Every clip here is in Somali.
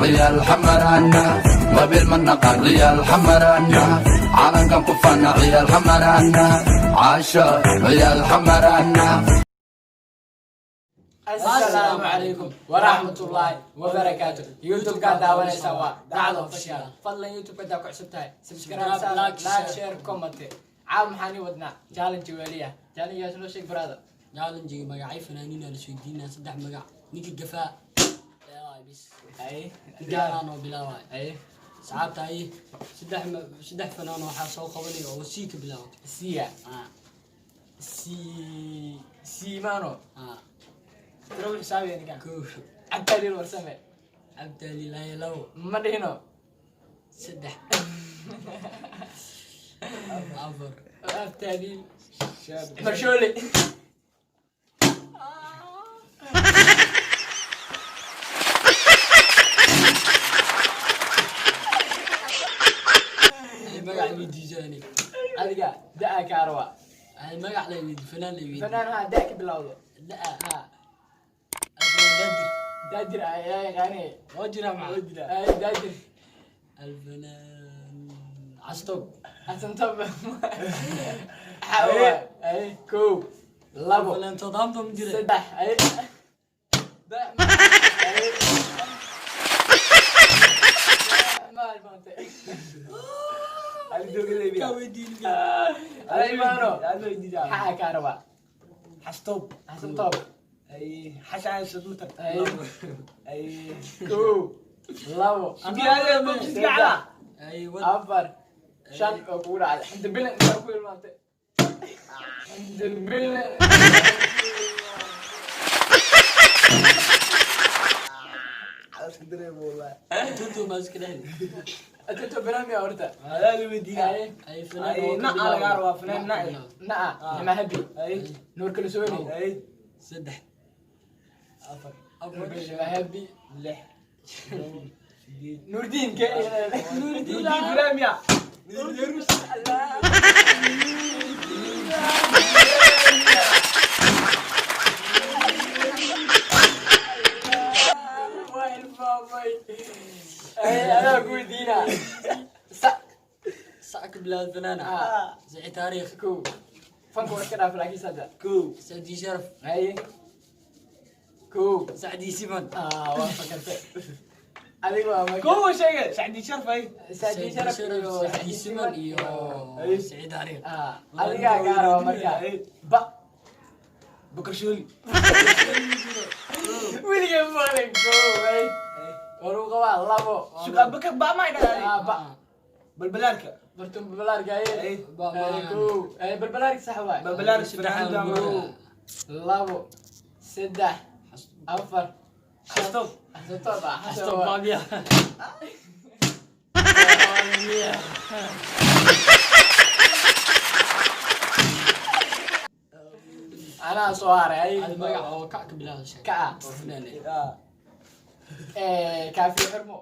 Ciyaal xamaraana, qabiil ma naqaan. Ciyaal xamaraana, calankan ku fana. Ciyaal xamaraana, caasha ciyaal xamaraana. Asalaamu calaykum waraxmatullaahi wabarakaatu. YouTube-kaa daawanaysa waa Dacdo Official. Fadlan, YouTube hadaa ku cusub tahay, subscribe, like, like, share, comment. Caaw maxaan ii wadnaa? Challenge weliya. Challenge noo sheeg, brother. Challenge magacay fanaaniina la isweydiinaa, saddex magac. Ninka gafaa leedahay bis. Ay. Gaalaan oo bilaabay. Ay. Saxaabta, ay saddex fanaan waxaa soo qabanaya oo sii ka bilaabatay. Siya. Ah. Si siimano. Ah. Tiro u xisaabiya ninkan. Kow. Cabdaliil Warsame. Cabdalilahi, labo. Ma dhihino. Saddex, afar. Abtaliil Marshoole. Ay, magac weydiisani. Adiga da-a kaa rabaa. Ay, magac la weydi, fanaan la weydi. Fanaan ha da ka bilowdo. Da. Ha. Alfanaan Daadir. Daajir ayaa yaqaanay. Oo jira maca. Ay, daajir. Alfanaan Castob. Xasan Tob. Xawa. Ay, kow, labo, Alfanaan Southampton ma jira. Saddex. Ay. Ay. Ma ilmaantay. Ka weydiin. Ay, maano. Maxaa kaa rabaa? Xastoob. Xasan Tob. Ay, xashaan sudmutar. Ay. Ay. Kow, labo, saddex, ay wad. Afar, shan oo kugu dhacday. Xamdi bilan intaa ku ilmaantay. Xamdi bilan. Tuntu ma iska dhehli. Atunto bilan miya horta? Adaa la weydiiyaa. Ay. Ay, fanaan Ay, oo ka na bilaabo. lagaa rabaa, fanaan Na na. ka bilaabo. Naa, Nima Habi. Ay. Nuur Kalsooni. Ay. Saddex. Afar. Afar. Nima Habi. Lix, todoba, sideed. Nuurdiin ke. Nuurdiin Ibrahim. Waa ilmaamay. Ay, adaa ku weydiinaa. Sa. Sac ka bilaabo fanaana. Ah. Saci taariikh. Kow. Fanka waa iska dhaaf laakiin sadda. Kow. Sacdii sharaf. Haye. Kow. Sacdii siman. Ah, waa fakatay. Adiga waa marka. Kow sheege Sacdi Sharaf, ay. Sacdii Sharaf iyo Sacdii siman iyo Ay. Saci taariikh. Ah, adigaa kaa raba marka. Ba. Bakar Shooli. Weligay maqlin. Kow, ay. Waruu qabaa labo. Suga Bakar ba ma idhaahdaa. Ah, ba. Balbalaarka. Bartun balbalaarka, ay. Ay. Ba. Ay, kow. Ay, balbalaarka sax waay. Balbalaarka. Saddex. Fanaanada. Kow, labo, saddex, afar, shan. Xastoob. Xasan Tob, ah, Xasan Stop. waa. Baabiya. Anaa soo haray, ay. Hal magac oo kac ka bilaabo sheeg. Kac ah. Oo fanaan eh. Ah. Eh, Kaafi Xurmo.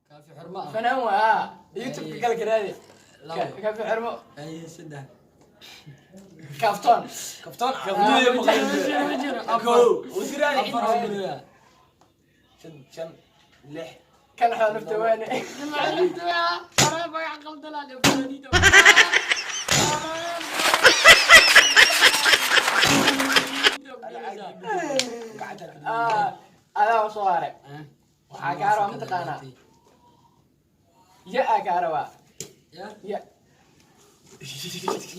Kaafi xurmo ah. Fanaan waa, ah. YouTube-ka kala karaadi. Labo. Kaafi Xurmo. Ay, saddex. Kaaftoon. Kaftoon. Ma jiro. Afar. Kow. Wasiiraha. Afar oo geliya. Shan, shan, lix. Kan xoo nafta waane. Magac qaldanaa fanaaniinta. Gacanta. Ah, adaa soo haray. Waxaa kaa rabaa mataqaanaa? Ya-a kaa rabaa. Ya. Ya.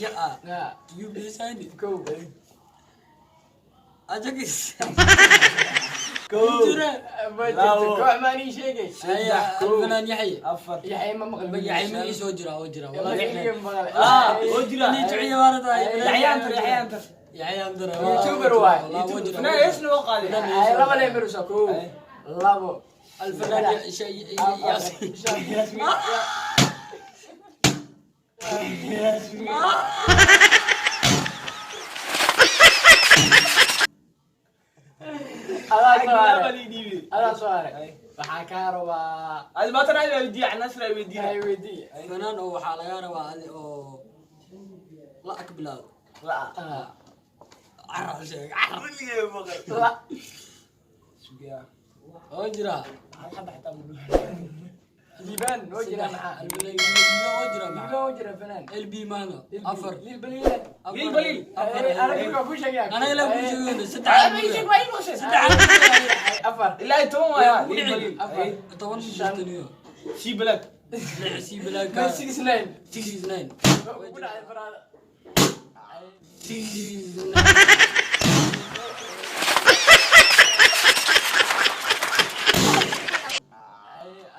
Ya. Ah, Yubisani. Kow. Ajakis. Kow. Ma jirto. Labo. Koox maan ii sheegay. Aya, alfanaan Yaxye. Afar. Yaxye ma maqlin. Magacay magaciisa oo jira, oo jira. Magacayga ma maqlin. Ah, oo jira. Inay juciya waarada. Yaxye Antar, Yaxye Antar. Yaxye Antar. YouTuber waay. Fanaan heesna oo qaaday. Ay, laba lee marusa. Kow, labo, Alfanaan afar, Yasin. shan. Adaa soo haray. Adaa soo haray. Waxaa kaa rabaa. Adi maatan ay weydiiya, Nasr ay weydiiya. Ay, weydii. Fanaan oo waxaa laga rabaa adi oo la ka bilaabo. La. Ah. Carra sheeg, carra. Weligay maqal. La. Sugiyaa. Oo jira. Hal xaba xitaa ma dhumin. Liibaan oo jira maxaa? Liibaan oo jira maxaa? Liibaan oo jira fanaan. LB maano. Afar. Lil Baliil. Lil Baliil. Afar. Anaga ku sheegaya. Anaga la ku sheegayno saddex. Ah, ma ii sheeg, waa ii maqashay. Saddex. Afar. Ilaa iyo 10 waaya. Lil Lix. Baliil. Afar. 10 jirtaniyo. Sii Black. Lix sii bilaag. Ma 69. 69. Ugu dhacay faraada. 69.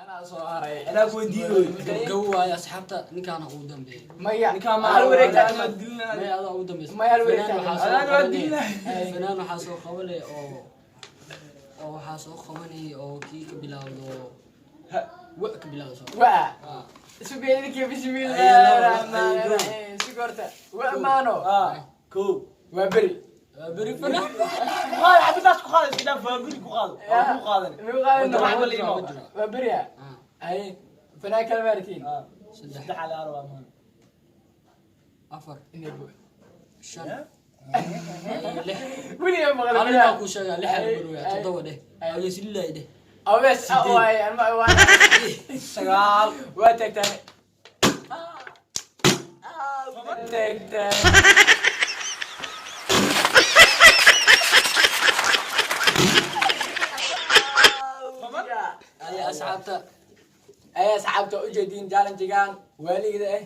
Anaa soo haray. Anaa ku weydiiyo. Gabgabo waaye asxaabta, ninkaana ugu dambeeyay. Maya. Ninkaan ma Hal wareegta. Anaa dilnaa. Maya, adaa ugu dambeysay. Maya, hal wareegta. Fanaan waxaa soo Anaa waa qabanaya- dilnaa. Fanaan waxaa soo qabanaya oo waxaa soo qabanaya oo kii ka bilowdo wa ka bilowdo soo. Waa. Ah. Sugeydinka bismillaahi Ay, laba, rahmaani ay, rahiim. Sugorta. Waa maano. Ah, kow. Waa beri. Waa beri fanaan. Ku qaad, xabadaas ku qaad, iska dhaaf, waa beri ku qaad. Waa ku qaadan. Muxuu qaadan? Wax walba imaa. Waa beri ah. Ah, Ay, fanaan kale maartiin. Ah, saddex, saddex ala arba maan. afar, Inay bu- shan, ay, lix. Weligaa maqal Hal fanaan. baa kuu sheegaa, lix ayaa beri waaya, toddoba dheh. Ay. Ageesililaahi dheh. Awees, ah, waay, ama waa. Sagaal. Waa tagtaan. Tagtaan. Toban. Ay, asxaabta. Ay, asxaabta, u jeediin challenge-gan waaligida ah.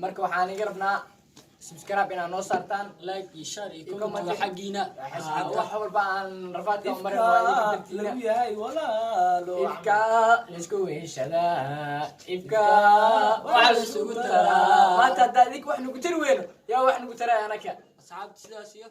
Marka waxaan iga rabnaa subscribe inaad noo saartaan. Like iyo share iyo Iyo comment comment. waa xaggiina. Asxaabta. Wax walba aan rafaadka u marin waa idinka Ifka dartiina. lagu yahay walaalo. Ifka laisku weheshadaa, ifka Waxa la isugu taraa. Maanta haddaa idinka wax nugu tari weyno, yaa wax nugu taray anaka? Asxaabta, sidaas iyo